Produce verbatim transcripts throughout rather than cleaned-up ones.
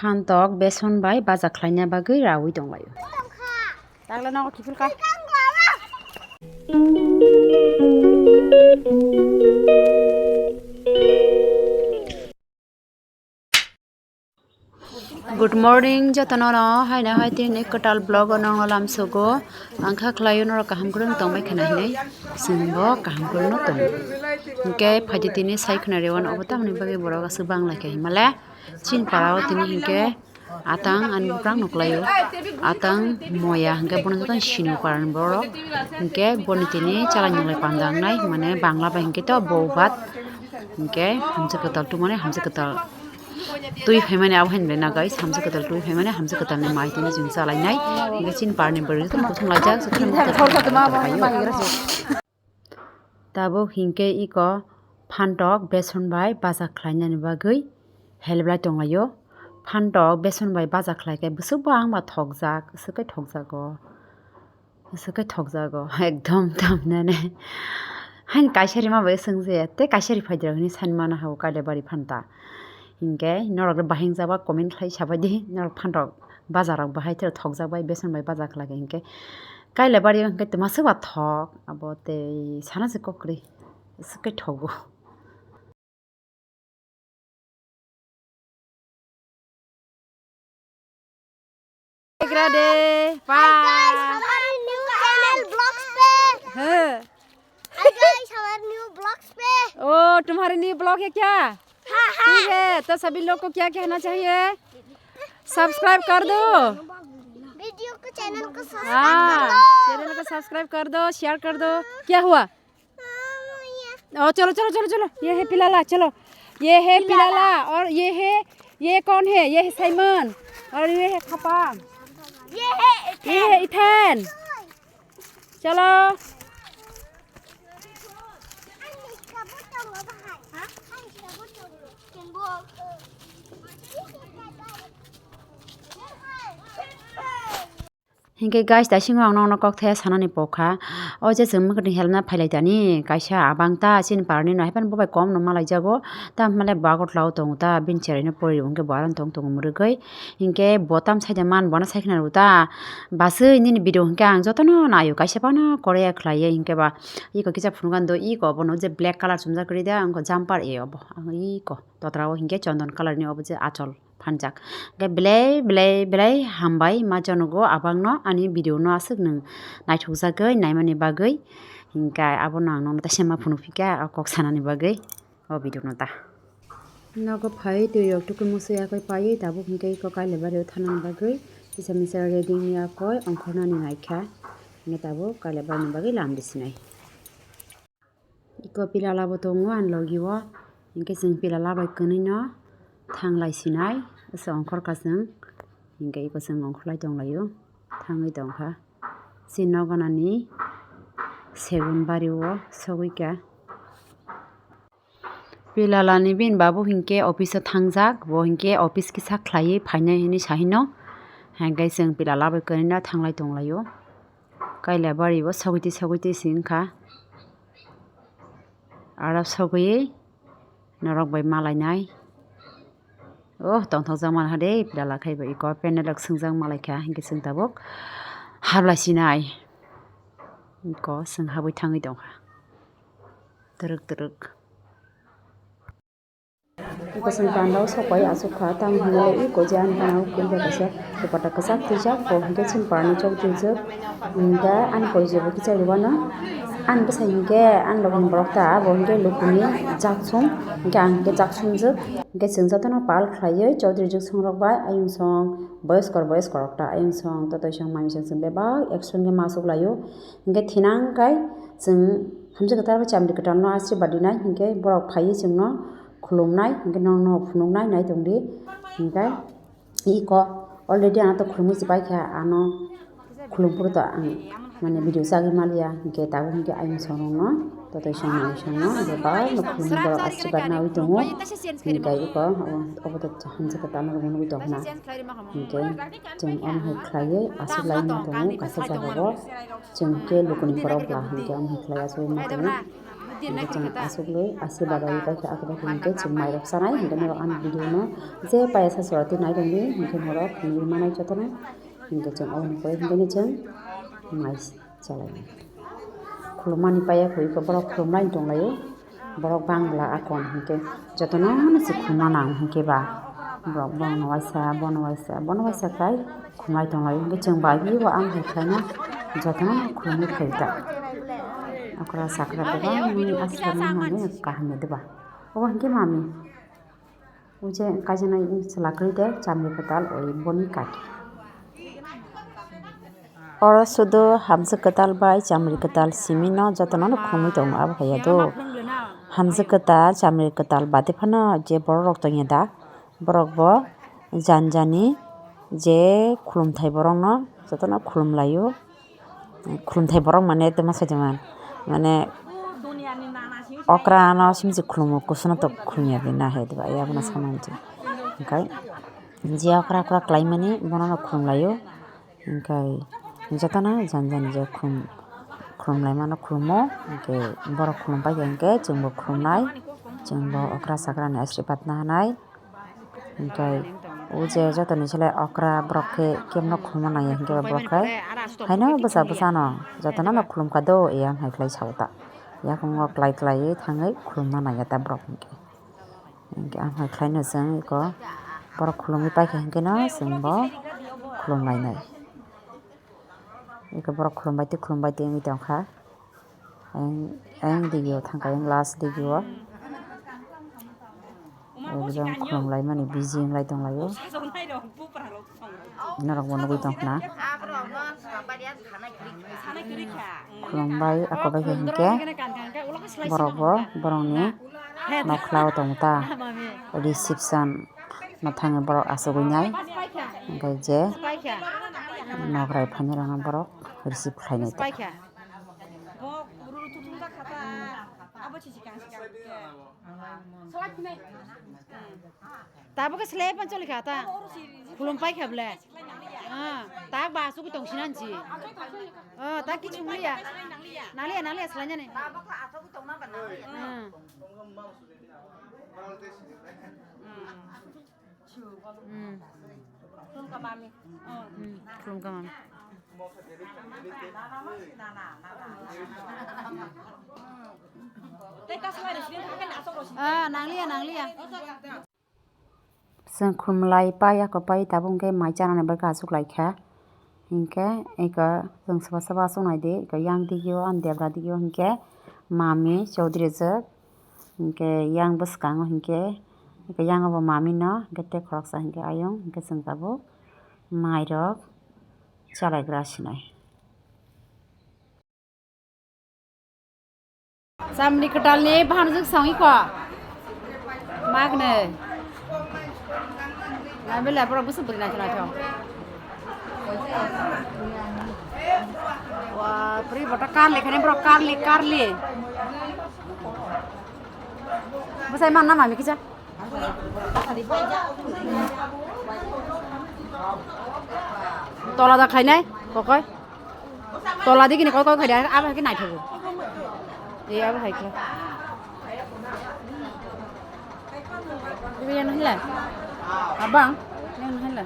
Phantok beson bai baja khlaina bagwi raui tonglaio. Tangla nogo kiphilka. Good morning jotono no, haino hai tini kwtal vlog o nongno lamsogo. Ang kha khlaio norok kaham kwrwng tongbai khna hinwi, chwngbo kaham kwrwngno tongo. Hinkhe phaidi tini sai khna rewan obo tamoni bagwi borok aswk bang lai kha himale. Chini para o tini hinkhe atang ani buprang nuklaio. Atang moya hinkhe bono jotono sino para ni borok. Hinkhe boni tini chalai nunglai panda wngnai, mane bangla bai hinkhe to bou bhat. Hinkhe hamjak kwtal tumani hamjak kwtal twi phaimani abo haino na guys, hamjak kwtal twi phaimani hamjak kwtal ni mai tini chwng chalainai. Hinkhe chini para ni bwrwi jotono kuthung laijak, jotono Tabuk hinkhe iko phantok beson bai baja khlainani bagwi help lai tonglaio. Phantok beson bai baja khlai khe bwswk bo ang ba thokjak, swk khe thokjago, swk khe thokjago ekdom tamhinani. Hain kaisa rima bai swngje tei kaisa riphai dirok hinwi sanmano hao Kailabari phanta. Hinkhe norok bahai wngjak ba comment khlai sabaidi, norok phantok baja rok bahai thokjak bai beson bai baja khlai khe hinkhe. Kailabari o hwnkhe twma swk ba thok, abo tei sana se kok kwrwi, swk khe thogo. Hi guys, हमारे new channel vlogs पे। Huh. Hi guys, हमारे new vlogs पे। ओ, तुम्हारे new vlog है क्या? हाँ, हाँ। ठीक है, तो सभी लोग को क्या कहना चाहिए? सब्सक्राइब कर दो। वीडियो को, चैनल को सब्सक्राइब कर दो। चैनल को सब्सक्राइब कर दो, शेयर कर दो। क्या हुआ? ओ, चलो, चलो, चलो, चलो। ये है पिलाला, चलो। ये है पिलाला। पिलाला और ये है, ये कौन है? ये है साइमन और ये है खापा। ये है ये है इथेन। चलो। Hinkhe guys, daisingo ang nokno kok thaya sanani pokha. O je chwng mwkhwtwng helna phailai tani kaisa abang ta chini parni no haiphano bobai kom no malaijago. Tamhinmale bo Agartala o tongo ta, bini cherai no pori rw hinkhe bo aro tong tongo mwrwgwi. Hinkhe bo tam saida man bono sai khna rw ta. Baswi nini video hinkhe ang jotono naio, kaisa phano korea khlaiya hinkhe ba. Iko kisa phunukgani do, iko bono je black colour chumjak kwrwi da, ang jumper e obo. Ang iko totra o hinkhe chondon colour ni obo je achol phanjak. Hinkhe belai, belai, belai hambai ma jonogo abangno ani video no aswk nwng naithokjagwi naimani bagwi. Hinkhe abono ang nono teisa ma phunukphikha o kok sanani bagwi o video no ta. Nogo phai twi rok tukui musui yakui paiwi tabuk hinkhe iko Kailabari o thanani bagwi kisa misa ready wngya koi ongkhornani naikha. Hinkhe tabuk Kailabari ni bagwi lam bisinai. Iko pilala bo tongo ani logi o, hinkhe chwng pilala bai kwnwi no thanglai sinai, asa ongkhorkha chwng, hinkhe iko chwng ongkhorlai tonglaio, thangwi tongkha. Chini nogo nani segun bari o sogwi kha. Pilala ni bini babu hinkhe office o thangjak, bo hinkhe office kisa khlaiwi phainai hinwi sahino, hinkhe chwng pilala bai kwnwi no thanglai tonglaio. Kailabari o sogwi twi sogwi twi se wngkha. Aro sogwi norok bai malainai. Oh, tongthokjak manha de, pilala khai bai iko pendel rok swngjak malaikha, hinkhe chwng tabuk hablai sinai. Iko chwng habwi thangwi tongkha. Twrwk twrwk. Iko chwng pandao sokbai achukha, tamo hinwi iko je ani gana o kwi kaisa dupatta kwchak twijak, bo hinkhe chini parni chok twijak. Hinkhe ani porijoy bo kichari wano. Ani bwsai hinkhe ani logi ni borok ta, bo hinkhe lukuni jak sum, hinkhe ang hinkhe jak sumjak. Hinkhe chwng jotono pal khlaiwi Chaudhary Jugsong rok bai ayung song, boyos kor boyos kor rok ta ayung song, totoi song, mami song chwng bebak ekso hinkhe ma chuk laio. Hinkhe thinang khai chwng hamjak kwtal bai chamri kwtal no asirwad rinai, hinkhe borok phaiwi chwngno khulumnai, hinkhe nokno phunuknai nai tongdi. Hinkhe iko already ano to khulumwi se paikha, ano khulum phuru to ang mane video chagwi maliya, hinkhe tabuk hinkhe ayung song rokno, totoi song mami songno bebak no khulumwi borok asirwad nawi tongo. Hinkhe iko obo to hamjak kwtal no nugwi tongkha na. Hinkhe chwng omo hai khlaiwi aswk lai wngwi tongo kaisa jagao. Chwng khe lukuni borok bwla hinkhe omo hai khlai aswk wngwi tongo. Hingke chwng aswk le, aswk babai bai khe, aswk bai khe hingke chwng mairok chanai, hingke norok ani video no je payasa sora twi nai tongdi, hingke norok nui manai jotono, hingke chwng aboni pore hingke chwng mai chalai. Khulumani paya khe borok khulumlai tonglaio, borok bangla akon hingke jotono se khulumna nang hingke ba borok bono waisa, bono waisa, bono waisa khlai. Khumlai tonglaio, hingke chwng bai bo ang hai khlaina jotono khulumwi phaio ta. Okra sakra kwbangni aswk mani kaham ni diba. Obo hingke mami. O je kaijaknai chwla kwrwi de chamri kwtal oi boni kaki. Oro sudu hamjwk kwtal bai chamri kwtal simi no jotono no khumui tongo abo hai ya do. Hamjwk kwtal chamri kwtal bade phano je borok rok tongya da. Borok bo jani jani je khulumthai borokno jotono khulumlaio. Khulumthai borok mane tei ma saitongma mane okra no simsi khulumo, kusu no tok khulumya de na hai diba, ya bono sama hinwi. Hingke je okra okra khlaimani bono no khulumlaio. Hingke jotono jani jani je khulum, khulumlaimano khulumo, hingke borok khulum paikha hingke chwngbo khulumnai, chwngbo okra sakra ni asirwad nahanai. Hingke o je jotoni se lai okra borok khe kebo no khulumna nangya hingke borok khe haino bwsa bwsano jotono no khulumkha do, eyang hai khlai sao ta. Yakungo klai klaiwi thangwi khulumna nangya ta borok hingke. Hingke ang hai khlaino chwng eko borok khulumwi paikha hingke no chwngbo khulumlainai. Eko borok khulumbai tei khulumbai tei wngwi tongkha. Ayang, ayang digio thangkha, ayang last digio. Ekdom khulumlaimani busy wnglai tonglaio. Norok bo nugwi tongkha na. Khulumbai, ako bai khe hinkhe borok bo borokni nokhlao tongo ta. Reception no thangwi borok achugwi nai. Hingkhe je nokrai phainairokno borok receive khlainai ta. Tabuk khe slai pan choli kha ta. Khulum pai kha ble. Ah, tak ba asuk tong sinan ji. Ah, tak ki chung liya. Nang liya, nang liya slai nani. Ah. Hmm. Hmm, khulum kha mami. Ah, nang liya, nang liya. Chwng khumlai pai, ako pai, tabuk hwnkhe mai chanani bagwi achuk lai kha. Hinkhe eko chwng soba soba achuk nai di, eko yang digio, ani debra digio hinkhe mami chowdhury rijak. Hinkhe yang bwskango hinkhe, eko yang obo mami no, hinkhe tei khoroksa hinkhe ayung, hinkhe chwng tabuk mairok chalaigra sinai. Chamri kwtalni bahanjwk songwi kho. Magnwi. Nabele borok bwswk bwrwi naithok naithok. Wa, bwrwi bota karli khani borok karli, karli. Bwsai manna mami kisa. Tola da khlainai, kokoi. Tola digi ni kokoi khaida, abo hai khe naithogo. Ei, abo hai khe. Ibe yan hila? Abang, yan hila?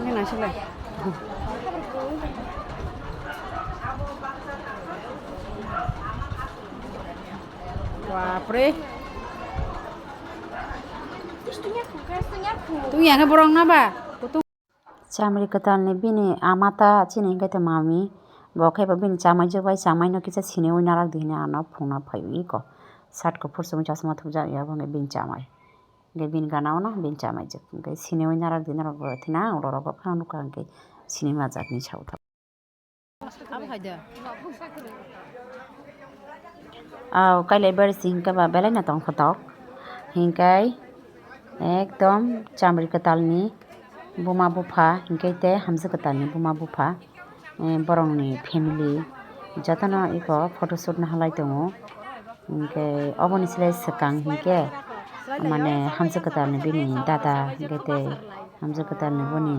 Ini nasi lah. Bapre. Tungya khe borok na ba? Chamri kwtalni bini ama ta chini hinkhe ta mami. Bo khe bo bini chamai jwk bai chamai no kisa siniwi narak di hinwi ano phunukna phaiwi iko. Shirt kuphur chumui chasma thupjak ya bo hinkhe bini chamai. Hinkhe bini gana o no bini chamai jwk. Hinkhe siniwi narak di norok bo thina ang lorok bo phano nukha hinkhe sini majak ni sao tha. Abo hai de. Aw, kailai bari si hinkhe ba belai no tong photok. Hinkhe ekdom chamri kwtalni buma bupha, hinkhe tei hamjwk kwtalni buma bupha, eh, borokni family jotono eko photoshoot nahalai tongo. Hinkhe oboni slai swkang hinkhe mane hamjwk kwtalni bini dada hinkhe tei hamjwk kwtalni boni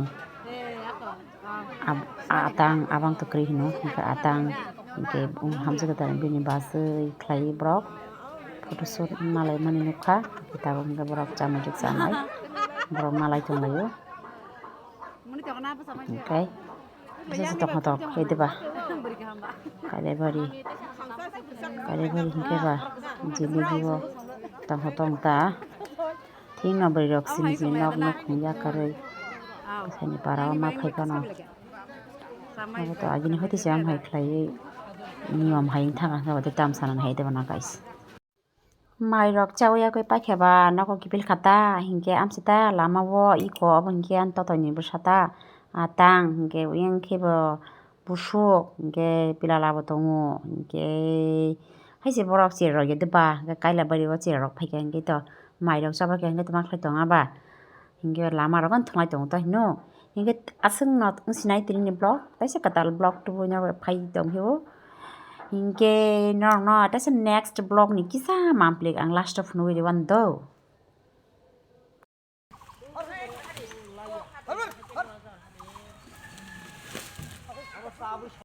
Ab-, atang abang to kwrwi hino, hwnkhe atang, hwnkhe hamjwk kwtal bini bachwi khlaiwi borok photoshoot malaimani nukha, hwnkhe tabuk hwnkhe borok chamui rwk chanai, borok malai tonglaio. Hwnkhe kisa se tongthok tongthok khe diba? Kailabari, kailabari hwnkhe ba jilibi o tongthok tong ta. Thik no bwrwi rok sini sini nok nok khungya kwrwi. Bwsani para o ma phai phano. Abo to agini hoti se amhai khlaiwi niyom hai wngthang ang khe tamsa nang hai de bana guys. Mai rok chawi yakwi paikha ba nogo kiphil kha ta, hinkhe amsita lama o iko obo hinkhe ani totoni bwsa ta, atang hinkhe oyang khe bo busuk hinkhe pilala bo tongo hinkhe haise borok chera rok ya de ba hinkhe kailabari o chera rok phaikha hinkhe to mai rok chabaikha hinkhe to ma khlai tongo ba. Hinkhe lama rok no thwnglai tongo ta hino. Hinkhe aswk no wngsinai tini ni vlog, taisa kwtal vlog tubui no phai tong phio. Hinkhe norok no taisa next vlog ni kisa mampli ang last o phunugwi rwmani do.